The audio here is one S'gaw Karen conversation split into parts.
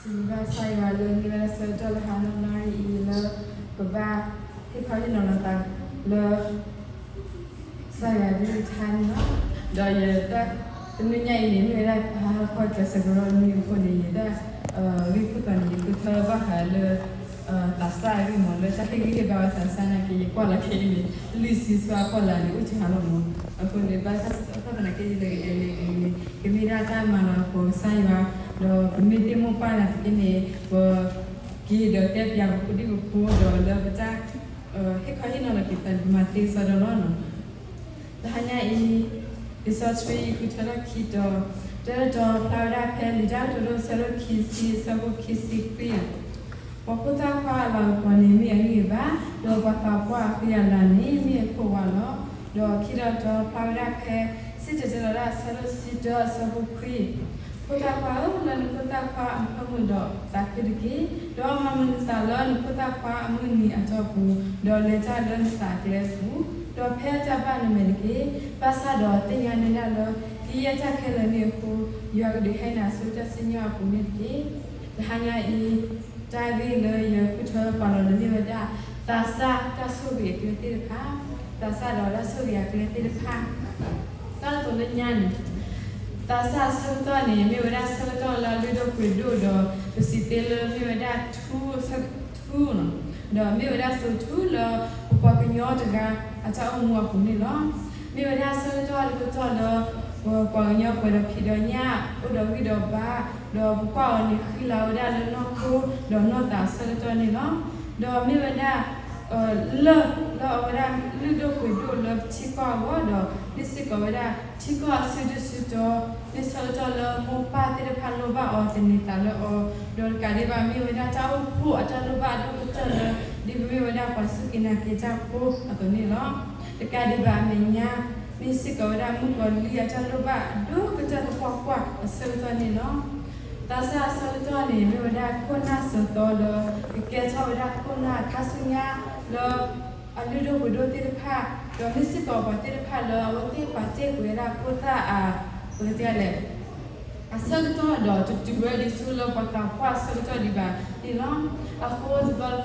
စံးဘျုးဘၣ်ကစၢ်ယွၤလၢမ့ၢ်ဝဲဒၣ်ဆၢကတီၢ်လၢဟါလီၤနၣ်ရံၣ်အံၤလၢ ပဘၣ်ဟ့ၣ်ခီဟ့ၣ်နီၤလီၤသးလၢ ကစၢ်ယွၤအကလုၢ်ကထါန့ၣ်လီၤ. ဒီးယတၢ် တနွံညါအံၤန့ၣ် မ့ၢ်ဝဲဒၣ်ပဟါဟီၣ်ခီကျဲးစၢးကရၢနွံအဃိန့ၣ် ယတၢ် ဂ့ၢ်ခိၣ်တီန့ၣ် ယဃုထၢဘၣ်ဃးလၢ သးစၢ်အဂ့ၢ်မး လၢတၢ်ဟ့ၣ်ဂံၢ်ဟ့ၣ်ဘါဝဲသးစၢ်နာ်က့ ယကွၢ်လီၤခဲအံၤန့ၣ် လံာ်စံးဆၢအဖီလာ်န့ၣ် အိၣ်စှၤလီၤမး. အဃိန့ၣ် ဘၣ်ဆၣ်သနာ်က့ ယလဲၤကလဲၤန့ၣ် ကမ့ၢ်ဒၣ်တၢ်မၤလၤကပီၤကစၢ်ယွၤ ဒီးပမ့ၢ်တ့ၢ်မိၢ်ပၢ်နာ်သက့န့ၣ် ပက့ၤဒီးတဲပၠးပဖိဒံဖိဖိဒီးလၢပတၢ် ဟ့ၣ်ခီဟ့ၣ်နီၤလီၤက့ၤသးန့ၣ် ပမၤသ့ကစီဒီလီၤ. တဟါညါအံၤ လံာ်စီဆှံယဃုထၢထီၣ်ခံတီၤ, တၢ်တီဖျါဝဲဒၣ်ဖဲလံာ်တၢ်ကတိၤဒိ အဆၢဒိၣ်ခံဆံ အဆၢဖိခံဆံခွံ ပှၤဖိသၣ်ခွါအလၤကပီၤန့ၣ်မ့ၢ်အဂံၢ်အဘါ, ဒီးပှၤသးပှၢ်အဃံအလၤန့ၣ်မ့ၢ်အခိၣ်ဝးလီၤ. ဒီးခံတီၤတီဖျါဝဲဒၣ်ဖဲ စံၣ်တဲၤတဲလီၤဒၣ်အဆၢဒိၣ်တဆံတၢ အဆၢဖိခွံ, ဖိသၣ်ခွါဧၢ, လၢနဖိသၣ်ခွါအဖၢမုၢ်ဒီးသးခုတက့ၢ်. ဒီးမၤမုာ်နသးလၢနဖိသၣ်ခွါအမုၢ်နံၤအတီၢ်ပူၤ, ဒီးလဲၤတၢ်လၢနသးအကျဲပူၤ, ဒီးဖဲအတၢ်ဘၣ်နမဲာ်တက့ၢ်. ဘၣ်ဆၣ်ဒီးသ့ၣ်ညါနၢ်ဒၣ်လၢ ကယဲၢ်တၢ်ခဲလၢာ်မ့ၢ်အဃိ, ယွၤကဒုးဟဲနၤဆူတၢ်စံၣ်ညီၣ်အပူၤန့ၣ်တက့ၢ်. တဟါညါအံၤ တၢ်ဂ့ၢ်လၢယဃုထၢပာ်လီၤန့ၣ်မ့ၢ်ဝဲဒၣ် သးစၢ်တၢ်ဆိၣ်ဂ့ၤအကျဲသ့ၣ်တဖၣ်, သးစၢ်ဒီးတၢ်ဆိၣ်ဂ့ၤအကျဲသ့ၣ်တဖၣ်. တၢ်ကတိၤလၢညါန့ၣ် သးစၢ်အဆၢကတီၢ်န့ၣ် မ့ၢ်ဝဲဒၣ်ဆၢကတီၢ်လၢအလုၢ်ဒိၣ်ပှ့ၤဒိၣ်ဒီး ပစံးသ့လၢမ့ၢ်ဝဲဒၣ်ထူ, ထူ, ဒီးမ့ၢ်ဝဲဒၣ်စိၤထူလၢ ပပှၤကညီတဂၤအတၢ်အိၣ်မူအပူၤန့ၣ်လီၤ. မ့ၢ်ဝဲဒၣ်ဆၢကတီၢ်တကတီၢ်လၢ ပပှၤကညီပှဲၤဒီးဖံးဒီးညၣ် အိၣ်ဒီးဂံၢ်ဒီးဘါ, ဒီးပကွၢ်အီၤန့ၣ်ဃံလၤဝဲဒၣ်လၢနီၢ်ခိဒီးနီၢ်သးအဆၢကတီၢ်န့ၣ်လီၤ. ဒီးမ့ၢ်ဝဲဒၣ် လၢၢ်လၢအဝဲဒၣ်လုၢ်ဒိၣ်ပှ့ၤဒိၣ်လၢပထံကီၢ်အဂီၢ်ဒီး မ့ၢ်စ့ၢ်ကီးဝဲဒၣ်ထံကီၢ်အစုဒုၣ်စုတီ, မ့ၢ်ဆၢကတီၢ်လၢမိၢ်ပၢ်သ့ၣ်တဖၣ်လိၣ်ဘၣ်အီၤတန့ၤသးလၢအီၤ, ဒီးတကးဒံးဘၣ်မ့ၢ်ဝဲဒၣ်တၢ်အိၣ်ဖှိၣ်အတၢ်လိၣ်ဘၣ်အဒိၣ်ကတၢၢ်လၢ ဒ်ပမ့ၢ်ဝဲဒၣ်ပှၤစူၢ်က့ၤနာ်က့ၤတၢ်ဖိအသိးန့ၣ်လီၤ. တကးဒံးဘၣ်အမဲာ်ညါ မ့ၢ်စ့ၢ်ကီးဝဲဒၣ်မုၣ်ကီၤလံၢ်အတၢ်လိၣ်ဘၣ်အဒိၣ်ကတၢၢ်သပှၢ်ပှၢ်အဆၢကတီၢ်န့ၣ်လီၤ. သးစၢ်အဆၢကတီၢ်န့ၣ် မ့ၢ်ဝဲဒၣ်ခိၣ်နၢ်စၢၤသီလၢ ကကဲထီၣ်ဝဲဒၣ်ခိၣ်နၢ်ခါဆူညါလၢ အလုၢ်ဒိၣ်ပှ့ၤဒိၣ်သ့ၣ်တဖၣ်, ဒီးမ့ၢ်စ့ၢ်ကီးပှၤသ့ၣ်တဖၣ်လၢအဝဲသ့ၣ်ပာ်တ့ၢ်ကွံာ်ဝဲဒၣ်ဖိသၣ်အ ပကတဲလဲၣ် အဆၢကတီၢ်ဒီးတတုၤဝဲဒံးဆူလၢပှၤသးပှၢ်အဆၢကတီၢ်ဒံးဘၣ်န့ၣ်လီၤ. အဃ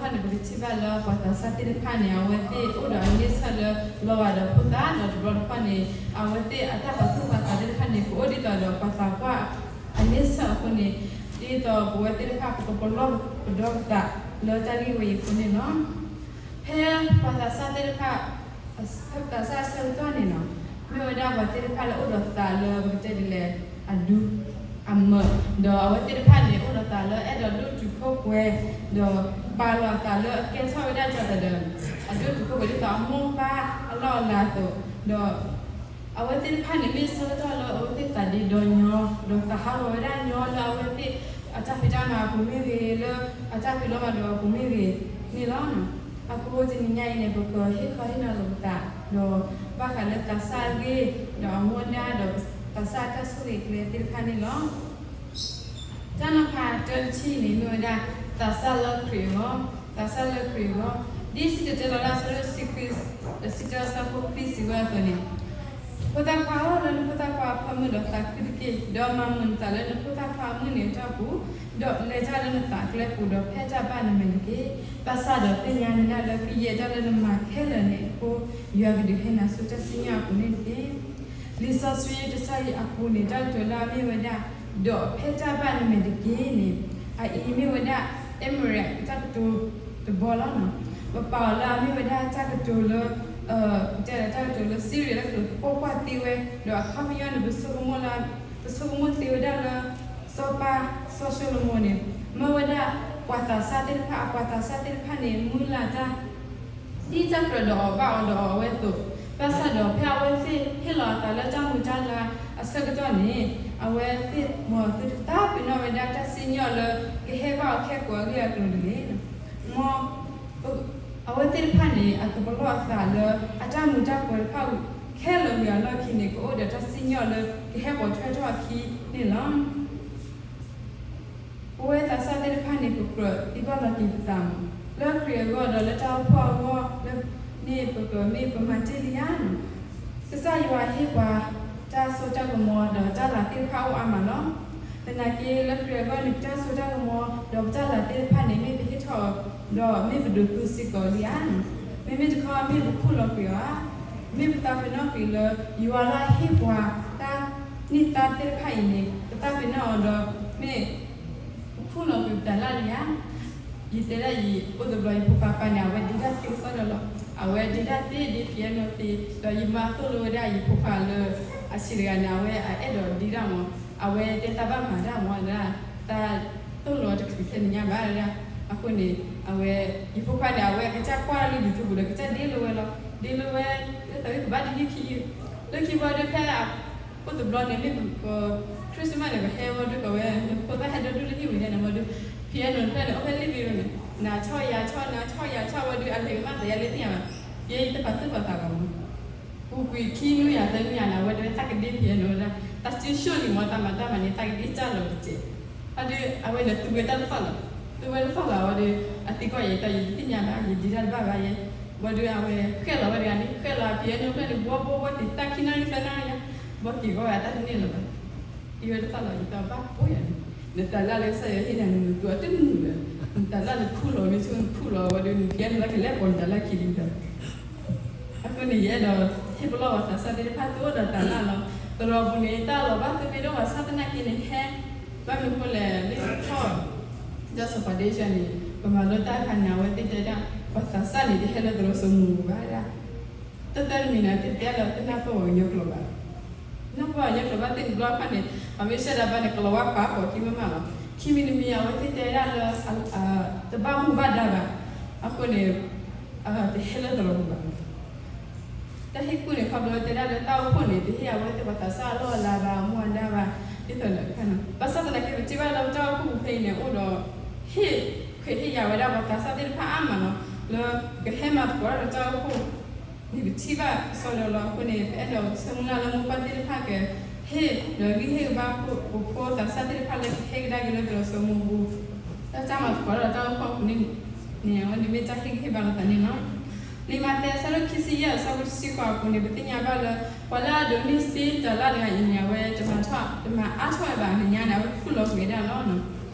ိတဘျီတခီၣ်န့ၣ် ပကထံၣ်ဘၣ်လၢပှၤသးစၢ်သ့ၣ်တဖၣ်န့ၣ် အဝဲသ့ၣ်အိၣ်ဒီးအန့ဆၢၣ်လၢလီၤဂာ်ဒီးဖိသၣ်, ဒီးတဘျီတခီၣ်န့ၣ် အဝဲသ့ၣ်အတၢ်ပာ်သူၣ်ပာ်သးသ့ၣ်တဖၣ်န့ၣ် ကအိၣ်ဒ်သိးဒီးပှၤသးပှၢ်အန့ဆၢၣ်အဃိန့ၣ်, ဒ်သိးပဝဲသ့ၣ်တဖၣ် ပကပလီၢ်ပဒီပသးလၢတၢ်ဂ့ၢ်ဝဲအံၤအဃိန့ၣ်လီၤ. ဖဲပှၤသးစၢ်သ့ၣ်တဖၣ် ဖဲပှၤသးစၢ်အဆၢကတီၢ်န့ၣ်လီၤ, မ့ၢ်ဝဲဒၣ်ပှၤသ့ၣ်တဖၣ်လၢအိၣ်ဒီးသးလၢပကတဲဒ်လဲၣ် အဒူ အမၢ, ဒီးအဝဲသ့ၣ်တဖၣ်န့ၣ် အိၣ်ဒီးသးလၢအဲၣ်ဒိးဒိၣ်တုာ်ခိၣ်ပှဲၤ, ဒီးပာ်လီၤအသးလၢအကဲထီၣ်ဝဲဒၣ်ကၠီၤသးဒီး အဒိၣ်တုာ်ခိၣ်ပှဲၤဒ်သိးအမိၢ်ပၢ်အလီၢ်အလၤအသိး, ဒီး အဝဲသ့ၣ်တဖၣ်န့ၣ်မ့ၢ်ဆၢကတီၢ်လၢအဝဲသ့ၣ်သးဒ့ဒီညီ, ဒီးသးဟးဂီၤဝဲဒၣ်ညီလၢအဝဲသ့ၣ်အတၢ်ဖံးတၢ်မၤအပူၤမ့ၢ်ဂ့ၤ, လၢအတၢ်ဖံးလီမၤဒိးအပူၤမ့ၢ်ဂ့ၤန့ၣ်လီၤ. အဃိတနံၤညါအံၤန့ၣ် ပကဟ့ၣ်ခီဟ့ၣ်နီၤလိာ်ပသး, ဒီးဘၣ်ဃးလၢသးစၢ်အဂ့ၢ်, ဒီးအမူအဒါ, ဒီးသးစၢ်တၢ်ဆိၣ်ဂ့ၤအကျဲသ့ၣ်တဖၣ်န့ၣ်လီၤ. တၢ်နီၤဖးတၢတထံၣ်န့ၣ် မ့ၢ်ဝဲဒၣ် သးစၢ်လၢခရံာ်အဂီၢ်, သးစၢ်လၢခရံာ်အဂီၢ်, ဒ်စံၣ်တဲၤတဲလီၤဒၣ်အဆၢဒိၣ်တဆံခွံ, တဆံတၢအဆၢဖိခွံစံးဝဲအသိးန့ၣ်, ဖိသၣ်ခွါဧၢ, လၢနဖိသၣ်ခွါအဖၢမုၢ်ဒီးသးခုတက့ၢ်, ဒီးမၤမုာ်နသးလၢနဖိသၣ်ခွါအမုၢ်နံၤအတီၢ်ပူၤ, ဒီးလဲၤတၢ်လၢနသးအကျဲပူၤ, ဒီးဖဲတၢ်ဘၣ်နမဲာ်တက့ၢ်. ဘၣ်ဆၣ်ဒီးသ့ၣ်ညါနၢ်လၢ ကယဲၢ်တၢ်လၢနမၤခဲလၢာ်န့ၣ်အဃိ, ယွၤကဒုးဟဲနၤဆူတၢ်စံၣ်ညီၣ်အပူၤန့ၣ်တက့ၢ်. လံာ်စီဆှံတဆၢအံၤအပူၤန့ၣ် တၢ်ကတိၤလၢအမ့ၢ်ဝဲဒၣ် ဒီးဖဲတၢ်ဘၣ်နမဲာ်တက့ၢ်န့ၣ်, အအံၤမ့ၢ်ဝဲဒၣ် Aramaic တၢ်ကတိၤတဘီလီၤ. ပပာ်အီၤလၢအမ့ၢ်ဝဲဒၣ်တၢ်ကတိၤလၢ ပတဲလၢတၢ်ကတိၤလၢ Syriac လၢကပီၢ်ကွၢ်သ့ဝဲ, ဒီးအခီပညီန့ၣ် ပဆိကမိၣ်လၢ ပဆိကမိၣ်သ့ဝဲဒၣ်လၢ စီၤပၤစီၤၡလိၤမိၤန့ၣ် မၢဝဲဒၣ်ပှၤသးစၢ်သ့ၣ်တဖၣ်, အပှၤသးစၢ်သ့ၣ်တဖၣ်န့ၣ် မုၢ်လၢ်တၢ် ဒ်တၢ်ကြၢးဒီးအီၤဘၣ်အီၤဒီးအီၤအဝဲအသိး, ဘၣ်ဆၣ်ဒီးဖဲအဝဲသ့ၣ်ဟ့ၣ်လီၤအသးလၢတၢ်မူၤတၢ်လၤအဆၢကတီၢ်န့ၣ်, အဝဲသ့ၣ်မ်သုတသးပ့ၤနီၣ်ဝဲဒၣ်တၢ်စံၣ်ညီၣ်လၢ ကဟဲဘၣ်အီၤခဲကိာ်အဂ့ၢ်အကျိၤတဂ့ၤ. မ်အဝဲသ့ၣ်တဖၣ်န့ၣ် အကပလီၢ်အသးလၢအတၢ်မူၤတၢ်ပှဲၤတဖၣ် ခဲလၢာ်ဝံၤအလီၢ်ခံန့ၣ် ကအိၣ်ဒီးတၢ်စံၣ်ညီၣ်လၢကဟဲပိာ်ထွဲထီၣ်အခံန့ၣ်လီၤ. ပဝဲသးစၢ်သ့ၣ်တဖၣ်န့ၣ် ပကြၢးသံကွၢ်လီၤက့ၤပသးမး, လၢခရံာ်အဂီၢ်ဒီးလၢတၢ်အိၣ်ဖှိၣ်အဂီၢ် လၢန့ၣ်ပကြၢးမ့ၢ်ပမၤတ့ၢ်လံဧါ. ကစၢ်ယွၤဟ့ၣ်ပှၤတၢ်စိတၢ်ကမီၤဒီးတၢ်လၤသ့ၣ်တဖၣ်အိၣ်အါမးလီၤ. သနာ်က့လၢခရံာ်အဂီၢ်န့ၣ် ပတၢ်စိတၢ်ကမီၤ ဒီးပတၢ်လၤသ့ၣ်တဖၣ်န့ၣ် မ့ၢ်ပဟ့ၣ်ထီၣ်အီၤ, ဒီးမ့ၢ်ပဒိးသူစ့ၢ်ကီးလံဧါ. မ့မ့ၢ်တခီ မ့ၢ်ပခူၣ်လီၤကွံာ်အီၤဧါ. မ့ၢ်ပသးပ့ၤနီၣ်ကွံာ်လၢ ယွၤလၢအဟ့ၣ်ပှၤတၢ်န့ၢ်သါသ့ၣ်တဖၣ်အံၤန့ၣ် ပသးပ့ၤနီၣ်အီၤဒီး မ့ၢ်ပခူၣ်လီၤကွံာ်ပတၢ်လၤလံဧါ. ယတဲဒၣ်အံၤ အိၣ်တဘျီ ယဖိခွါန့ၣ် အဝဲဒ့တၢ်သ့ကစီဒီလီၤ. အဝဲဒ့တၢ်သ့ ဒ့ piano သ့, ဒီးယမၤသိၣ်လိဝဲဒၣ်ယဖိခွါလၢ အဆံးတဂၤန့ၣ် အဝဲအအဲၣ်ဒိးဒ့တၢ်မး, အဝဲတဲသးဘၣ်မၤတၢ်မးဒၣ်, တၢ်သိၣ်လိအီၤတချုးခဲနညါဘၣ်ဒၣ်. အဃိန့ၣ် အဝဲ ယဖိခွါန့ၣ် အဝဲကစၢ်ကွၢ်လၢ YouTube ဒီးကစၢ်ဒ့လိဝဲလီၤ. ဒ့လိဝဲ လၢသးဝံၣ်ကဘၣ်ဒ့ခံယုၢ်, လၢခံဘီဒုးဖဲ အိၣ်တဘျီန့ၣ် မ့ၢ် Christmas န့ၣ် ပဟဲဝံၤဒုးကီးဝဲ ဖိသၣ်ဟဲဒိၣ်ဒိၣ်လၢဟံၣ်ဝံၤန့ၣ် မ့ၢ်ဒုး piano တဖျၢၣ်န့ၣ် အိၣ်ဖဲ living room န့ၣ် နၤဆီၣ်ယၤဆီၣ် နၤဆီၣ်ယၤဆီၣ်ဝံၤဒုး အလဲၤကမၣ်သးယၤလၢသ့ၣ်ညါဘၣ်. ယဲယတပာ်သူၣ်ပာ်သးဘၣ်မး ပူၤကွံာ်ခံနွံယၤသၢနွံယၤန့ၣ် အဝဲတဲဝဲသးကဒ့ piano ဝဲဒၣ်, တၢ်စုဆိၣ်လံမး တၢ်မၤတၢ်မၤန့ၣ် သးကဒ့ကၢ်လီၤတစဲး. အဒုး အဝဲဒီးသူဝဲတၢ်တသီၣ်လီၤ. သူဝဲတသီၣ်လီၤဝံၤဒီး အသံကွၢ်ယဲ တၢ်ယတသ့ၣ်ညါဘၣ် ယဒ့တၢ်တဘၣ်ဘၣ်ယဲ. ဝံၤဒီးအဝဲဃဲၣ်လီၤဝဲဒၣ်န့ၣ် ဃဲၣ်လီၤ piano တဖျၢၣ်န့ၣ် ဘှီဘှီဘှီက့ၤတၢ်ခံနၣ်ရံၣ်သၢနၣ်ရံၣ်ယါ, ဘှီက့ၤဘှီဝဲအတၢ်တန့ၢ်လၢၤဘၣ်. ယဝဲတသီၣ်လီၤ ယတၢ်ဘၣ်ဖိယၤန့ၣ်, နတၢ်လၢ်လၢကစၢ်ယွၤဟ့ၣ်နၤန့ၣ် နသူအတမုာ်လၢၤ, နတၢ်လၢ်လၢခူၣ်လီၤ မ့ၢ်ဆိနခူၣ်လီၤဝံၤဒီး န piano လၢကလဲၤပိာ်နတၢ်လၢ်ခံဒံးဒီး အဃိန့ၣ် ယအဲၣ်ဒိးဟ့ၣ်ပလီၢ်ပှၤသးစၢ်သ့ၣ်တဖၣ် သုအိၣ်ဒီးတၢ်လၢ်လီၤ. သရိာ်ပူၤန့ၣ် တၢ်လီၤဘၣ်သ့ၣ်မ့ၢ်ဒိၣ် ပှၤသးစၢ်သနာ်က့န့ၣ် ဟဲ ဘၣ်မနုၤအဃိလဲၣ် လၢထီၣ် Just Foundation န့ၣ် ပမၤလိတၢ်အခါန့ၣ် အဝဲသ့ၣ်တဲဒၣ် ပှၤသးစၢ်န့ၣ် တဟဲလၢသရိာ်စိမိၤပူၤဘၣ်ဒၣ်. တၢ်တမံၤန့ၣ် သ့ၣ်တဲလၢ တနၢ်ပၢၢ်ပှၤကညီကျိာ်ဘၣ်. နၢ်ပၢၢ်ပှၤကညီကျိာ်ဘၣ်သ့ၣ်တဘျီအခါန့ၣ် ပမ့ၢ်ဆှၢဒၣ်ဘၣ်န့ၣ် ကလီၤဝါပာ်ဖှိၣ်ခံမးမးလီၤ. ခံမံၤတမံၤ အဝဲသ့ၣ်တဲဒၣ်လၢ တဘၣ်မူဘၣ်ဒါဘၣ်. အဃိန့ၣ် တဟဲလၢသရိာ်ပူၤဘၣ်. တၢ်ဟ့ၣ်ကူၣ်န့ၣ် ခီဖျိတဲဒၣ်လၢတၢ်အိၣ်ဖှိၣ်န့ၣ် တဟ့ၣ်အဝဲသ့ၣ်ပှၤသးစၢ်အလီၢ်အလၤဘၣ် အမူအဒါဘၣ် ဒ်သိးလၢ ဘၣ်ဆၣ်သနာ်က့ ပထံၣ်ဘၣ်လၢပတၢ်အိၣ်ဖှိၣ်ပူၤဖဲအံၤန့ၣ် အိၣ်ဒီး ဟ့ၣ်ခွဲးဟ့ၣ်ယာ်ဝဲဒၣ်ပှၤသးစၢ်သ့ၣ်တဖၣ်အါမးလီၤ. လၢကဟဲမၤသကိးတၢ်ဒီးတၢ်အိၣ်ဖှိၣ် န့ၣ်ပထံၣ်ဘၣ်ကစီဒီလီၤ. အဃိန့ၣ် ပအဲၣ်ဒိးဆၢမုၢ်လၢ်လၢမိၢ်ပၢ်သ့ၣ်တဖၣ်က ဟ့ၣ်ဒီးဂံၢ်ဟ့ၣ်ကဘၣ်ပဖိသးစၢ်သ့ၣ်တဖၣ်လၢကဟဲကဒါက့ၤလၢသရိာ်စိမိၤပူၤ တၢ်တၢ်မၤသကိးဒီးတၢ်အိၣ်ဖှိၣ်အပူၤန့ၣ် န့ၣ်အဝဲန့ၣ်မ့ၢ်တၢ်ဟ့ၣ်ဂံၢ်ဟ့ၣ်ဘါလိာ်သးန့ၣ်လီၤ. လံာ်မးသဲအဆၢဒိၣ်ခံဆံယဲၢ်အဆၢဖိတဆံဃိးအပူၤန့ၣ် ပသ့ၣ်ညါဘၣ်လၢ ပှၤလၢအဒိးန့ၢ်စ့တၢ်လၢ်တဂၤအံၤန့ၣ် အဝဲတမၤထီၣ် တမၤအါထီၣ်ဝဲဘၣ် အမဲာ်ညါန့ၣ် အဝဲခူၣ်လီၤကွံာ်ဝဲဒၣ်လီၤ.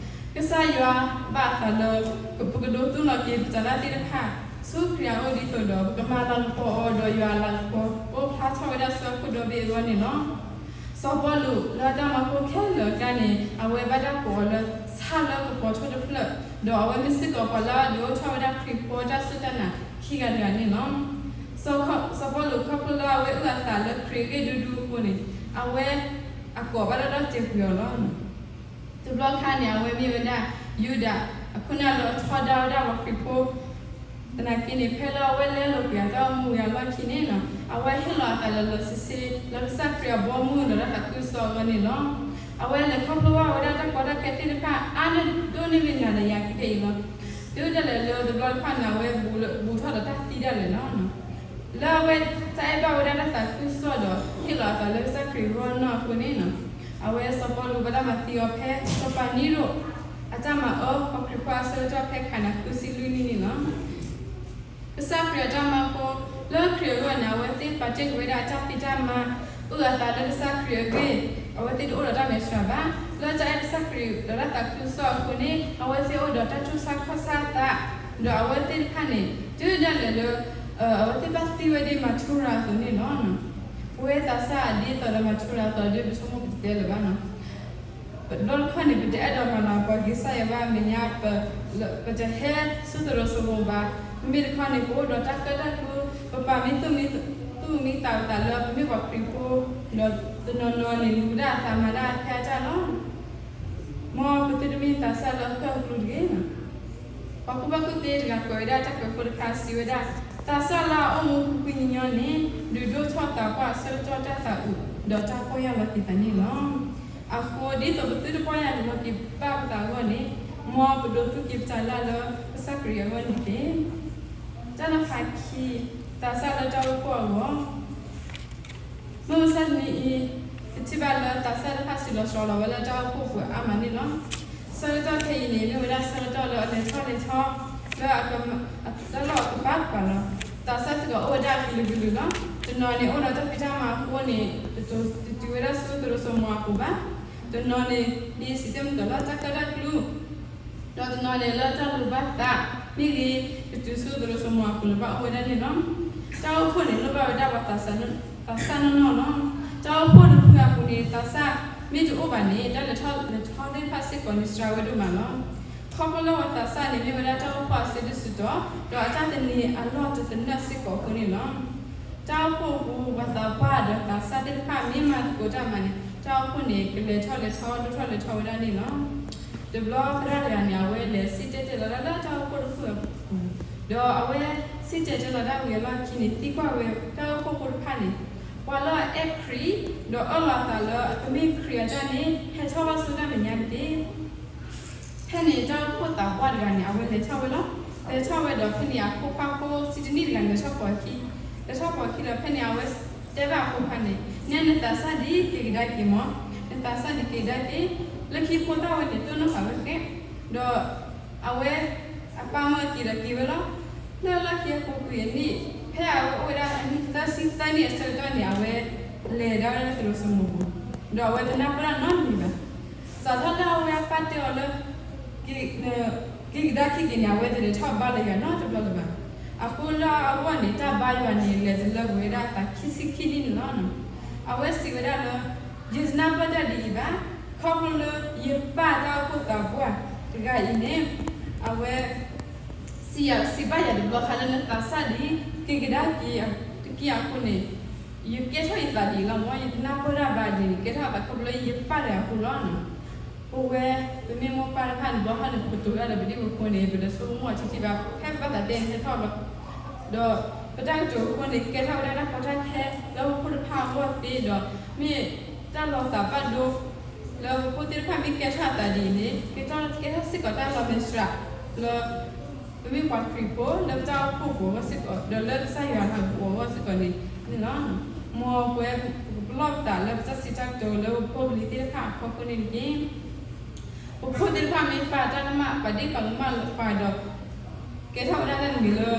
ကစၢ်ယွၤဘၣ်အသးလၢ ပကဒိးသူလီၤက့ၤပတၢ်လၢ်သ့ၣ်တဖၣ် ဆူခရံာ်အအိၣ်ဒ်သိးဒီး ပကမၤလၤကပီၤအီၤဒီးယွၤအလၤကပီၤ အိၣ်ဖျါထီၣ်ဝဲဒၣ်ဆူအခိၣ်ဒီဘ့ၣ်အဂီၢ်န့ၣ်လီၤ. စီၤပီလူးလၢတၢ်မၤဖိခဲလၢာ်အကျါန့ၣ် အဝဲဘၣ်တၢ်ကိးအီၤလၢ ဆၣ်လၢကပီၤထိၣ်တဖျၢၣ်, ဒီးအဝဲမ့ၢ်စ့ၢ်ကီးပှၤလၢအဒုးအိၣ်ထီၣ်ဝဲဒၣ်ခရံာ်ဖိတၢ်စူၢ်တၢ်နာ်ခံဂၤတဂၤန့ၣ်လီၤ. စီၤပီလူးခီဖျိလၢအဝဲအုၣ်အသးလၢခရံာ်အဂ့ၢ်ဒူဒူအဃိန့ၣ် အဝဲအကိးဘၣ်တၢ်ဒီၣ်စဲးကွံာ်အီၤလီၤ. တဘျီခါန့ၣ် အဝဲမ့ၢ်ဝဲဒၣ် ယူဒၤ အခိၣ်နၢ်လၢအထီဒါဝဲဒၣ်ပှၤခရံာ်ဖိ သနာ်က့န့ၣ် ဖဲလၢအဝဲလဲလိာ်ကွံာ်အတၢ်အိၣ်မူဝံၤအလီၢ်ခံန့ၣ်လီၤ အဝဲဟ့ၣ်လီၤအသးလၢလီၤဆ့ဆ့ လၢကစၢ်ခရံာ်အဘီအမုၢ်ဒီးတၢ်သးခုကစီၣ်အဂီၢ်န့ၣ်လီၤ. အဝဲလဲၤခီဖျိဘၣ်ဝဲဒၣ်တၢ်ကီတၢ်ခဲသ့ၣ်တဖၣ် အါန့ၢ်ဒိၣ်န့ၢ်မ့ၢ်နၤဒီးယၤကကဲအံၤလီၤ. တုၤဒၣ်လဲာ်လၢတဘျီတခီၣ်န့ၣ် အဝဲဘူးထီၣ်ဒီးတၢ်သံဒၣ်လဲာ်လီၤ. လၢအဝဲတၢ်အဲၣ်ဘၣ်ဝဲဒၣ်တၢ်သးခုကစီၣ်ဒီး ဟ့ၣ်လီၤအသးလၢကစၢ်ခရံာ်ဂီၢ်နီၢ်အဃိန့ၣ်လီၤ အဝဲစီၤပီလူးဘၣ်တၢ်မၤသံအီၤဖဲ စီၤပၤနံရိၣ် အတၢ်မၤအၢပှၤခရံာ်ဖိအဆၢကတီၢ်ဖဲခးနၤဃုဆံလွံၢ်နံၣ်န့ၣ်လီၤ. ကစၢ်ခရံာ်အတၢ်မၤဖိ လၢခရံာ်အဂီၢ်န့ၣ် အဝဲသ့ၣ်ပာ်တ့ၢ်ကွံာ်ဝဲဒၣ်အတၢ်ဖံးတၢ်မၤ အုၣ်အသးလၢကစၢ်ခရံာ်အဂ့ၢ် အဝဲသ့ၣ်တအိၣ်ဒီးတၢ်မဲာ်ဆှးဘၣ်. လၢတၢ်အဲၣ်ကစၢ်ခရံာ်ဒီးတၢ်သးခုကစီၣ်အဃိန့ၣ် အဝဲသ့ၣ်အိၣ်ဒီးတၢ်တူၢ်ဆါခီၣ်ဆါအသး ဒီးအဝဲသ့ၣ်တဖၣ်န့ၣ် တုၤဒၣ်လဲာ်လၢ အဝဲသ့ၣ်ဘၣ်သံဝဲဒ်မၤထူရၤအသိးန့ၣ်လီၤ. ပဝဲသးစၢ်ဒ်သိးဒီးမၤထူရၤအသိးဒီး ပဆိကမိၣ်ပတတဲလၢၤဘၣ်နီၤ. တဘျီတခီၣ်န့ၣ် ပတအဲၣ်ဒိးမၤလၤကပီၤက့ၤကစၢ်ယွၤဘၣ် အမဲာ်ညါ ပတဟဲဆူသရိာ်စိမိၤဘၣ်. မ့မ့ၢ်တခီန့ၣ် ပအိၣ်ဒီးတၢ်ကၢၣ်တၢ်ကျူ ပပာ်မံသူၣ်မံသးပသးလၢပမ့ၢ်ပှၤခရံာ်ဖိ ဒီးတနီၤနီၤန့ၣ် လူၤဒၣ်အသးမၤဒၣ်အဖျါတၢ်လီၤ. မ်ပသုတမ့ၢ်သးစၢ်လၢအကၢၣ်အကျူတဂ့ၤ. ပှၤကူၣ်ဘၣ်ကူၣ်သ့တဂၤကွဲးဝဲဒၣ်တၢ်ကွဲးဖိတခါစံးဝဲဒၣ်, သးစၢ်လၢအအိၣ်မူဖှံဖှံညီညီန့ၣ် ဒုးဒိၣ်ထီၣ်သးပှၢ်အဆၢကတီၢ်တၢ်သးအုး ဒီးတၢ်ပီၢ်ယၢ်လီၤက့ၤသးန့ၣ်လီၤ. အဃိ ဒ်သိးပသုတပီၢ်ယၢ်လီၤက့ၤဘၣ်ပသးအဂီၢ်န့ၣ်, မ်ပဒိးသူက့ၤပတၢ်လၢ်လၢကစၢ်ခရံာ်အဂီၢ်န့ၣ်တက့ၢ်. တၢ်လၢဖးခံ, သးစၢ်လၢတၢ်အိၣ်ဖှိၣ်အဂီၢ် မုၢ်မဆါတနံၤအံၤ, ပထံၣ်ဘၣ်လၢသးစၢ်တဖၣ်စံးလီၤစှၤလီၤဝဲလၢတၢ်အိၣ်ဖှိၣ်ပူၤအါမးန့ၣ်လီၤ. ဆၢကတီၢ်ခဲအံၤန့ၣ် မ့ၢ်ဝဲဒၣ်ဆၢကတီၢ်လၢအလဲၤထီၣ်လဲၤထီ, လၢအကမၤ တၢ်လီၢ်အကပၤကပၤလီၤ. သးစၢ်စ့ၢ်ကီးအိၣ်ဝဲဒၣ်အကလုာ်ကလုာ်လီၤ. တနီၤန့ၣ်အိၣ်ဒီးတၢ်ဖံးတၢ်မၤအဃိန့ၣ် တတုၤဝဲဒၣ်ဆူသရိာ်စိမိၤအပူၤဘၣ်. တနီၤန့ၣ် ဒ်စံးတ့ၢ်မုၢ်ကီးလၢတၢ်ကၢၣ်တၢ်ကျူ ဒီး တနီၤန့ၣ်လၢတၢ်လိၣ်ဘၣ်သးမ့ၢ်ဂ့ၤ, ကတုၤဆူသရိာ်စိမိၤအပူၤန့ၣ် ဘၣ်အိၣ်ဝဲဒၣ်န့ၣ်လီၤ. တၢ်အိၣ်ဖှိၣ်န့ၣ် လိၣ်ဘၣ်ဝဲဒၣ်ပှၤသးစၢ်နီၢ်နီၢ်လီၤ. တၢ်အိၣ်ဖှိၣ်တဖုအပူၤန့ၣ် သးစၢ်မ့ၢ်တအိၣ်ဘၣ်န့ၣ် တၢ်လဲၤထီၣ်လဲၤထီသ့ၣ်တဖၣ်စ့ၢ်ကီးန့ၣ် စှၤဝဲဒိၣ်မးလီၤ. ခီဖျိလၢပှၤသးစၢ်န့ၣ် မ့ၢ်ဝဲဒၣ်တၢ်အိၣ်ဖှိၣ်အစုဒုးစုတီၤ, ဒီးအတၢ်သန့ၤအလီၢ်တသနၢၣ်စ့ၢ်ကီးအဃိန့ၣ်လီၤ. တၢ်အိၣ်ဖှိၣ်အပူၤ ပှၤသးပှၢ်ဒီးသးစၢ်သ့ၣ်တဖၣ် မ့ၢ်မၤသကိးတၢ်မၤန့ၣ် တၢ်အိၣ်ဖှိၣ်န့ၣ် ကလဲၤထီၣ်လဲၤထီ ဒိၣ်ထီၣ်လဲၤထီဝဲဒၣ်န့ၣ်လီၤ. တဘျီသရၣ်တဂၤန့ၣ် အဝဲလဲၤစံၣ်တဲၤတဲလီၤဒၣ်လၢတၢ်အိၣ်ဖှိၣ်တဖုအပူၤ, ဒီးအဝဲစံၣ်တဲၤတဲလီၤဒၣ်ဝံၤအလီၢ်ခံန့ၣ် သံကွၢ်ဝဲတၢ်အိၣ်ဖှိၣ်ဖိတဖၣ်န့ၣ်, ပှၤလၢအအဲၣ်ခရံာ် ဒီးအၢၣ်လီၤအသးလၢအကမ့ၢ်ခရံာ်အတၢ်န့ၣ် ဟဲထီၣ်ဘၣ်ဆိတၢ်မဲာ်ညါတက့ၢ်. ဖဲန့ၣ်တၢ်အိၣ်ဖှိၣ်သးပှၢ်တဂၤန့ၣ် အဝဲလဲၤထီၣ်ဝဲလီၤ. လဲၤထီၣ်ဝဲဒီးဖဲန့ၣ် အဖိခွါဖိဆံတနံၣ်တဂၤန့ၣ် လဲၤထီၣ်ပိာ်အခံ, လဲၤထီၣ်ပိာ်အခံဒီး ဖဲန့ၣ် အဝဲတဲဘၣ်အဖိခွါန့ၣ်, နဲနသးစၢ်ဒ်က့ၤကဒါက့ၤမး, နသးစၢ်ဒ်က့ၤကဒါက့ၤ, လၢခံဖိသၣ်ဝဲန့ၣ် တိၢ်နီၣ်ဃာ်ဝဲဃဲ, ဒီးအဝဲအပၢ်မၢက့ၤဒီးက့ၤဝဲလီၤ. လၢလီၢ်ခံအပူၤကွံာ်အနံၣ်, ဖဲအဝဲအိၣ်ဝဲဒၣ်အနံၣ်သၢဆံသၢနံၣ်အဆၢကတီၢ်န့ၣ် အဝဲလဲၤဒၣ်ဝဲလၢသရိာ်စိမိၤပူၤ, ဒီးအဝဲတနၢ်ပၢၢ်တၢ်နီတမံၤဘၣ်. စးထီၣ်လၢအဝဲအပၢ်တဲအီၤလၢ က့ၤကဒါက့ၤန့ၣ် အဝဲတလဲၤထီၣ်ဘါလၢယွၤနီတဘျီလၢၤဘၣ်. အဃိလၢအဂီၢ်န့ၣ် တၢ်ဘါယွၤန့ၣ် လဲၤတလၢကွံာ်ဝဲဒၣ်အသးခံဆံခံနံၣ်န့ၣ်လီၤ. အဝဲစံးဝဲဒၣ်လၢ ယတနၢ်ပၢၢ်တၢ်ဒ်အံၤဘၣ်. ခီဖျိလၢယပၢ်တၢ်အိၣ်ဖှိၣ်သးပှၢ်တဂၤအံၤန့ၣ် အဝဲ စံးဘၣ်ယၤတဘျီဃီလၢနသးစၢ်ဒ်က့ၤကဒါက့ၤတက့ၢ်အဃိန့ၣ်, ယကဲထီၣ်ယသးဒ်အံၤလီၤမး, ယတနၢ်ပၢၢ်တၢ်ဘၣ်ဒ်န့ၣ် ကဲထီၣ်အသးခီဖျိလၢယပၢ်တဂၤအဃိလီၤ. ပဝဲပမ့ၢ်မိၢ်ပၢ်တဖၣ်န့ၣ် ဘျီဃီန့ၣ် ပကတိၤဒၣ်ဒီးပဒ့ၣ်ပဖိန့ၣ် ပတဆိကမိၣ်အီၤထံထံဘၣ်, ဖဲပဘၣ်သးတဲန့ၣ်ဟဲထီၣ်လီၤ. ဒီးပတၢ်ကတိၤအဃိန့ၣ် ကဲထီၣ်ဝဲဒၣ်တၢ်ကီတၢ်ခဲလၢပဖိတဖၣ်အဂီၢ်သ့ဒီး မ့ၢ်တၢ်လီၤသးဘၣ်ဒိ လၢပဖိသ့ၣ်တဖၣ်မ့ၢ်ကဲထီၣ်အသးဒ်အံၤန့ၣ် ကဲထီၣ်ကဲထီၣ်စ့ၢ်ကီးတၢ်လီၤမဲာ်ဆှးလၢ ပမ့ၢ်ပှၤခရံာ်ဖိလၢပတၢ်အိၣ်ဖှိၣ်ပူၤအဂီၢ်စ့ၢ်ကီး ဒီးလၢကစၢ်ယွၤအပူၤအဂီၢ်စ့ၢ်ကီးန့ၣ်န့ၣ်လီၤ. မ်ပဝဲပကပလီၢ်ပသးလၢပတၢ်စံးတၢ်ကတိၤလၢပဖိပလံၤသ့ၣ်တဖၣ်အဖီခိၣ်န့ၣ်တက့ၢ်. ပဖိသ့ၣ်တဖၣ်မ့ၢ်ပာ်တၢ်ကမၣ် ပာ်ဒ့ၣ်ပာ်ကမၣ်ပှၤဒီး ကဲထီၣ်ဝဲဒၣ်တၢ်တမံၤလၢ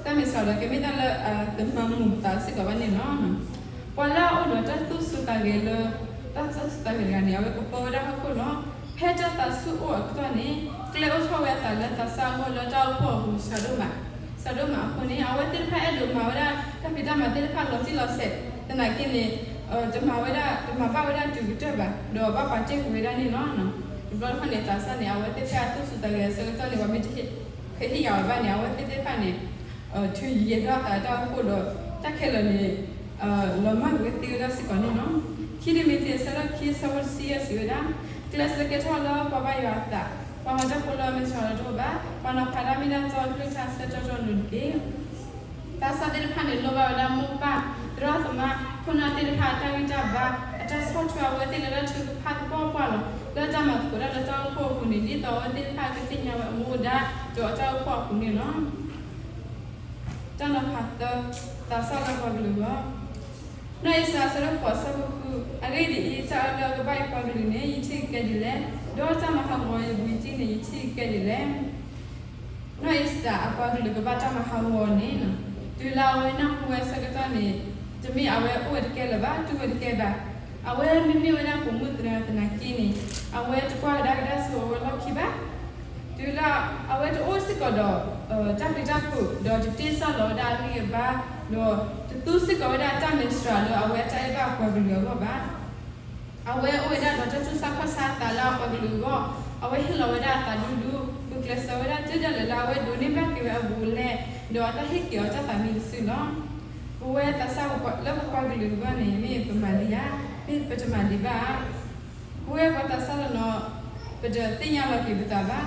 တၢ်မဲာ်ဆှးဒီး ကမ့ၢ်တၢ်လၢအတမၤမုာ်ပသးစ့ၢ်ကီးဘၣ်န့ၣ်လီၤ. ပှၤလၢအအိၣ်ဒီးတၢ်သူၣ်ဆူၣ်သးဂဲၤလၢ တၢ်သူၣ်ဆူၣ်သးဂဲၤတဂၤန့ၣ် အဝဲကပၢဝဲဒၣ်ဟီၣ်ခိၣ်လီၤ. ဖဲတၢ်သးဆူၣ်အိၣ်အကတီၢ်န့ၣ် ကျဲအိၣ်ထီၣ်ဝဲအသးလၢသးစၢ်အဂီၢ်လၢတၢ်အိၣ်ဖှိၣ်အပူၤ စှၤဒိၣ်မး, စှၤဒိၣ်မးအဃိန့ၣ် အဝဲသ့ၣ်တဖၣ်အဲၣ်ဒိးမၤဝဲဒၣ်တၢ်ဖံးတၢ်မၤသ့ၣ်တဖၣ်လီၤတံၢ်လီၤဆဲး, သနာ်က့န့ၣ် တမၤဝဲဒၣ် တမၤဘၣ်ဝဲဒၣ်တုၤကတၢၢ်ဘၣ်, ဒီးဘၣ်ပာ်တ့ၢ်ကွံာ်ဝဲဒၣ်န့ၣ်လီၤ. တဘျီတခီၣ်န့ၣ် သးစၢ်န့ၣ် အဝဲသ့ၣ်တဖၣ်အသူၣ်ဆူၣ်သးဂဲၤအဆၢကတီၢ်န့ၣ် ပှၤမ့ၢ်တဟ့ၣ်ဂံၢ်ဟ့ၣ်ဘါဘၣ်န့ၣ် အဝဲသ့ၣ်တဖၣ်န့ၣ် ထုးယံာ်ထီၣ်အသးတၢ်အိၣ်ဖှိၣ်ဒီး တၢ်ခဲလၢာ်န့ၣ် လီၤမၢ်ကွံာ်ဝဲသ့ဝဲဒၣ်စ့ၢ်ကီးန့ၣ်လီၤ. ခံတံၤမသ့း အဆၢဒိၣ်ခံ အဆၢဖိတဆံယဲၢ် စံးဝဲဒၣ်, ကျဲးစၢးကဲထီၣ်လၢပှၤဘါယွၤအသး, ပှၤမၤတၢ်ဖိလၢအမဲာ်ဆှးလီၤတအိၣ်ဘၣ်, ပှၤနီၤဖးတၢ်မ့ၢ်တၢ်တီအကလုၢ်ကထါဆၢတီတီလိၤတက့ၢ်. သးစၢ်သ့ၣ်တဖၣ်န့ၣ် လိၣ်ဘၣ်ဝဲဒၣ်မိၢ်ပၢ်, သရၣ်သမါ, ခိၣ်နၢ်သ့ၣ်တဖၣ်အတၢ်ဂံၢ်တၢ်ဘါ, အတၢ်ဆီၣ်ထွဲအဝဲသ့ၣ်လၢတၢ်ထုကဖၣ်သပှၢ်ပှၢ်လီၤ. လၢတၢ်မၤသကိးတၢ်လၢတၢ်အိၣ်ဖှိၣ်အပူၤန့ၣ် ဒ်သိးအဝဲသ့ၣ်တဖၣ်ကသ့ၣ်ညါဝဲအမူအဒါ ဒီးအတၢ်အိၣ်ဖှိၣ်အပူၤန့ၣ်လီၤ. တၢ်နီၤဖးသၢ, သးစၢ်လၢပှၤကလုာ်အဂီၢ်. နီၢ်အ့စတၢၤ အဆၢဒိၣ်ဃိး အဆၢဖိဃု, အဂ့ၢ်ဒ်အံၤ, တၢ်အၢလၢအကဘၣ်ယပှၤကလုာ်န့ၣ် ယထံၣ်ကကဲဒ်လဲၣ်, ဒီးတၢ်မၤဟးဂီၤယဘူးယတံၢ်န့ၣ် ယထံၣ်ကကဲဒ်လဲၣ်. နီၢ်အ့စတၢၤအပှၤကလုာ်ကဘၣ်တၢ်မၤဟးဂီၤန့ၣ်, တုၤလၢအဝဲနၢ်ဟူဝဲအဆၢကတီၢ်န့ၣ်, တမ့ၢ်အဝဲအိၣ်ဝဲတကဲလၢၤဘၣ်, တူၢ်ဝဲတကဲဘၣ်. အဝဲမ့မ့ၢ်ဝဲဒၣ်ပိာ်မုၣ်သနၢၤသနာ်က့န့ၣ်, အဝဲတကွၢ်ကဒါကဒါဆူအဝဲလီၢ်ခံဘၣ်. တုၤလၢအဝဲတအိၣ်စ့ၢ်ကီးဒီး တၢ်ပျံၤတၢ်ဖုး ဒီးတတ့စၢ်လီၤဝဲဒၣ်အဂံၢ်အဘါ, ဒီးတသူစ့ၢ်ကီးဝဲဒၣ်တၢ်မဲာ်ဆှးလၢအဝဲအတၢ်အဲၣ်ဘၣ်အပှၤကလုာ်အဂီၢ်ဘၣ်. အဝဲအိၣ်ဝဲဒၣ်ဒီးတၢ်တူၢ်ဆါခီၣ်ဆါအသးလၢအပှၤကလုာ်အဂီၢ်, အဝဲဟ့ၣ်လီၤဝဲဒၣ်အသးဒူဒူ, ဂုာ်ကျဲးစၢးဝဲဒၣ်ကၢဒ်လဲၣ်လၢအဝဲဒိးန့ၢ်ဘၣ်က့ၤဝဲအဘူးအလဲ, ဒီးအတၢ်ဟ့ၣ်က့ၤအီၤတၢ်သးမံတစုလီၤ. ပဝဲသးစၢ်လၢပပှၤကလုာ်အဂီၢ်န့ၣ် မ့ၢ်ပမၤဒံးဧါ, မ့ၢ်ပတမၤဒံးဘၣ်ဧါ. ပဝဲပှၤသးစၢ်တနီၤ ပတသ့ၣ်ညါလီၤက့ၤပသးဘၣ်.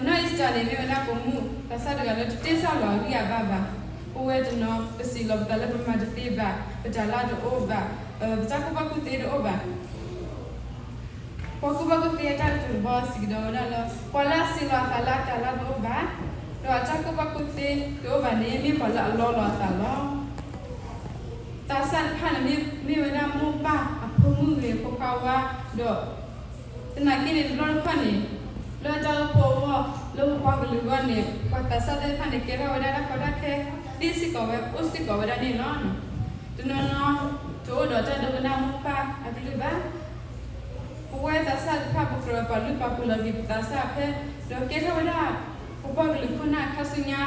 နီၢ်အ့စတၢၤန့ၣ် မ့ၢ်ဝဲဒၣ်ပိာ်မုၣ်သးစၢ်တဂၤလၢတတ့စၢ်လီၤအဂံၢ်အဘါဘၣ်. ပဝဲတနီၤ ပစံးလီၤပသးလၢပမၤတသ့ဘၣ်, ပတၢ်လၢတအိၣ်ဘၣ်, ပတၢ်ကူၣ်ဘၣ်ကူၣ်သ့တအိၣ်ဘၣ်. ပှၤကူၣ်ဘၣ်ကူၣ်သ့အတၢ်ကတိၤတဘီစံးကဒီးဝဲဒၣ်လၢ ပှၤလၢအစံးလီၤအသးလၢအတၢ်လၢတအိၣ်ဘၣ်, ဒီးအတၢ်ကူၣ်ဘၣ်ကူၣ်သ့တအိၣ်ဘၣ်န့ၣ် မ့ၢ်ပှၤလၢအလီလီၤအသးလီၤ. သးစၢ်တဖၣ်န့ၣ် မ့ၢ်ဝဲဒၣ်မိၢ်ပၢ်အဖိမုၣ်ဂ့ၤ ဖိခွါဝါ, ဒီးသနာ်က့န့ၣ် တဘျီတခီၣ်န့ၣ် လၢတၢ်အိၣ်ဖှိၣ်အဂီၢ် လၢပပှၤကလုာ်အဂီၢ်န့ၣ် ပှၤသးစၢ်သ့ၣ်တဖၣ်န့ၣ် ကဲထီၣ်ဝဲဒၣ်တၢ်ကီတၢ်ခဲ သ့စ့ၢ်ကီးဝဲ အိၣ်စ့ၢ်ကီးဝဲဒၣ်န့ၣ်လီၤ. တနီၤနီၤ တအိၣ်ဒီးတၢ်ဒိကနၣ်မိၢ်ပၢ်အကလုၢ်ဘၣ်. ပဝဲသးစၢ်တဖၣ် ပကြၢးပာ်လုၢ်ပာ်ပှ့ၤလီၤက့ၤပသးစၢ်ဖဲ ဒီးကဲထီၣ်ဝဲဒၣ် ပပှၤကလုာ်ခိၣ်နၢ်ခါဆူညါ,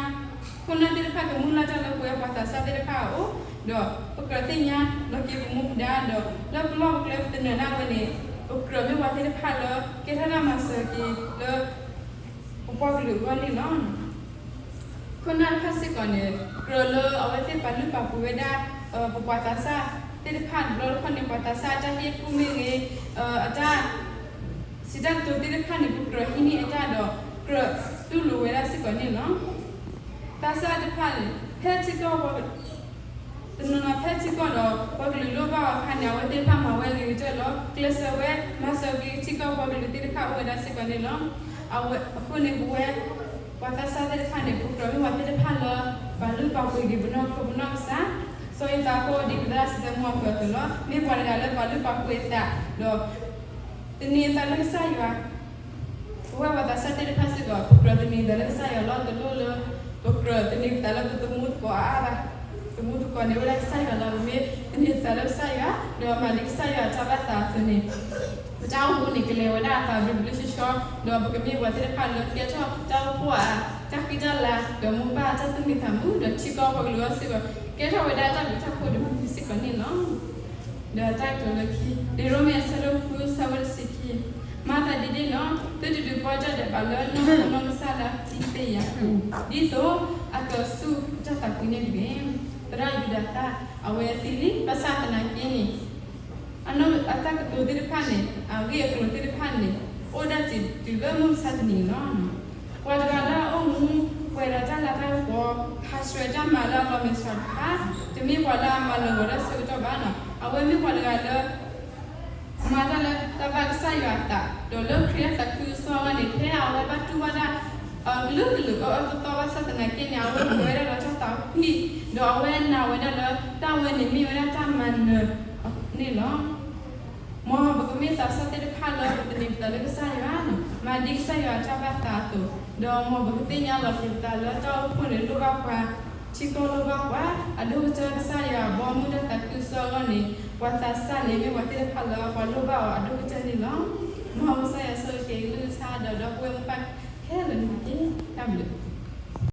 ခိၣ်နၢ်သ့ၣ်တဖၣ်ကမုၢ်လၢ်တၢ်လၢပဝဲပှၤသးစၢ်သ့ၣ်တဖၣ်အအိၣ်, ဒီးပကြၢးသ့ၣ်ညါလီၤက့ၤပမူပဒါ ဒီးလၢပလီၢ်ပကျဲပသနၢၣ်ဒၣ်ဝဲန့ၣ် ပကြၢးမ့ၢ်ပှၤသ့ၣ်တဖၣ်လၢ ကဲထီၣ်တၢ်မၤစၢၤက့ၤလၢ ပပှၤကလုာ်အဂီၢ်န့ၣ်လီၤ. ခိၣ်နၢ်တဖၣ်စ့ၢ်ကီးန့ၣ် ကြၢးလၢအဝဲသ့ၣ်ပာ်လုၢ်ပာ်ပှ့ၤဝဲဒၣ် ပပှၤသးစၢ်သ့ၣ်တဖၣ်တဘျီတခီၣ်န့ၣ် ပှၤသးစၢ်အတၢ်ဟ့ၣ်ကူၣ်မ့ၢ်ဂ့ၤ, အတၢ် စံးတၢ်ကတိၤသ့ၣ်တဖၣ်န့ၣ် ပကြၢးဟံးန့ၢ်အတၢ်ဒီး ကြၢးတူၢ်လိာ်ဝဲဒၣ်စ့ၢ်ကီးန့ၣ်လီၤ. သးစၢ်တဖၣ်န့ၣ် ဖဲထံကီၢ်ပှၤ တနီၤနီၤဖဲထံကီၢ်ဒီး ပှၤကလုာ်လိၣ်ဘၣ်အီၤအခါန့ၣ် အဝဲသ့ၣ်တဖၣ်မၤဝဲဂ့ၤကတၢၢ်လီၤ. ကျဲးစၢးဝဲ မၤစၢၤက့ၤထံကီၢ်ပှၤကလုာ်သ့ၣ်တဖၣ်အိၣ်ဝဲဒၣ်စ့ၢ်ကီးန့ၣ်လီၤ. အဝဲအဃိန့ၣ် ပဝဲ ပှၤသးစၢ်သ့ၣ်တဖၣ်န့ၣ် ပကြၢးမ့ၢ်ပှၤသ့ၣ်တဖၣ်လၢ ပာ်လုၢ်ပာ်ပှ့ၤက့ၤပနီၢ်ခိပနီၢ်ကစၢ်, စီၤယိၤသးဖိဒ်ပသရၣ်စံးတၢ်မူအပၢၢ်အသိးလီၤ. မ့ၢ်ပှၤတဂၤလၢပာ်လုၢ်ပာ်ပှ့ၤအသး ဒီး သန့ၤအသးလၢကစၢ်ယွၤ, ပဝဲပှၤသးစၢ်သ့ၣ်တဖၣ်စ့ၢ်ကီး ပကြၢးသန့ၤအသးလၢကစၢ်ယွၤလီၤ. တလိၣ်လၢ ပကြၢးသန့ၤပသးလၢပသမူသကိးအါအါဘၣ်. သမူသကိးန့ၣ်အိၣ်လၢကစၢ်ယွၤလီၤ. ပမ့ၢ်သန့ၤပသးလၢကစၢ်ယွၤ ဒီးမၤဒ်ကစၢ်ယွၤအတၢ်ဘၣ်သးအသိးန့ၣ် ပတၢ်အိၣ်မူန့ၣ် ကလဲၤဝဲဒၣ်အသးဘျ့ဘျ့ဆှီဆှီ, ဒီးပကမ့ၢ်ပှၤသ့ၣ်တဖၣ်လၢကဲထီၣ်တၢ်အိၣ်ဖှိၣ်အါ, တၢ်ဃံတၢ်လၤ, ဒီးမိၢ်ပၢ်တၢ်သူၣ်မံသးမုာ်, ဒီးထံကီၢ်ပှၤကလုာ်အဂီၢ်စ့ၢ်ကီး ကဲထီၣ်ဝဲဒၣ်တၢ်ဘျုးတၢ်ဖှိၣ်တမံၤမံၤစ့ၢ်ကီးန့ၣ်လီၤ. ဒီးတၢ်ကတိၤလၢခံ, လံာ်ရိမ့ၤအဆၢဒိၣ်ဃု ဆၢဖိတဆံခံ, မၤသးဒ်န့ၣ်ဒီး သုတဒုးပီၢ်တၢ်ဒဲးဘးလၢနီၢ်ခိနီၢ်ကစၢ်လၢအသံသ့ယၤအပူၤ, ဒ်သိးအကဆူၣ်တၢ်သးကွံန့ၣ်တဂ့ၤ. သရၣ်ယူဒၤသၣ် အဝဲသံလံ ဘၣ်ဆၣ်သနာ်က့န့ၣ် အတၢ်ကတိၤသ့ၣ်တဖၣ်န့ၣ် အဂ့ၢ်အကျိၤသ့ၣ်တဖၣ်န့ၣ် အိၣ်ဒၣ်စ့ၢ်တုၤလၢမုၢ်မဆါတနံၤန့ၣ်လီၤ. ပှၤတဂၤလၢအအိၣ်မူပှဲၤဒီးတၢ်လၤတၢ်ကပီၤ, ဟးဆှဲးတၢ်မၤလၢအလီၤမဲာ်ဆှးတဖၣ်, တမ့ၢ်ပှၤလၢအမၤလၢာ်ဂီၤတၢ်ဆၢကတီၢ်ဘၣ်န့ၣ်, အဝဲမ့ၢ်ပှၤတဂၤလၢ မၤတၢ်လၢတၢ်ဘၣ်ကစၢ်ယွၤအသး, ဒီးလၢခရံာ်အသးခုကစီၣ်အဂီၢ်န့ၣ် ဖဲအဝဲဘၣ်တူၢ်ဘၣ်တၢ် ကလုာ်ကလုာ်အအၢအသီဘၣ်ဆၣ်သနာ်က့န့ၣ် အဝဲပှဲၤဝဲဒၣ်ဒီးတၢ်သးဝံၣ်, ဒီးအဝဲနာ်ဝဲဒၣ်လၢတၢ်ဝဲန့ၣ်မ့ၢ်ဝဲဒၣ်တၢ်မၤနၢၤန့ၣ်လီၤ. မ်ပကမ့ၢ်သးစၢ်သ့ၣ်တဖၣ်လၢပသန့ၤပသးလၢကစၢ်ယွၤ, မၤဒ်ကစၢ်ယွၤအတၢ်ဘၣ်သးအသိး, ဒီးမ်ပကသ့ၣ်ညါလီၤက့ၤပသးလၢတၢ်အိၣ်ဖှိၣ်န့ၣ်လိၣ်ဘၣ်ပှၤ, ထံကီၢ်လိၣ်ဘၣ်ပှၤ, အဒိၣ်ကတၢၢ်ကစၢ်ယွၤအဘီအမုၢ်တၢ်သးခုကစီၣ်အဂီၢ်န့ၣ် ပှၤသးစၢ်န့ၣ်မ့ၢ်ပှၤသ့ၣ်တဖၣ်လၢပှၤလိၣ်ဘၣ်အီၤအဒိၣ်ကတၢၢ်န့ၣ်လီၤ. မ်ကစၢ်ယွၤဆိၣ်ဂ့ၤက့ၤကလုၢ်ကထါဒီးဒီပုၢ်ဝဲၢ်မိၢ်ပၢ်ခဲလၢာ်န့ၣ်တက့ၢ်. တၢ်ဘျုး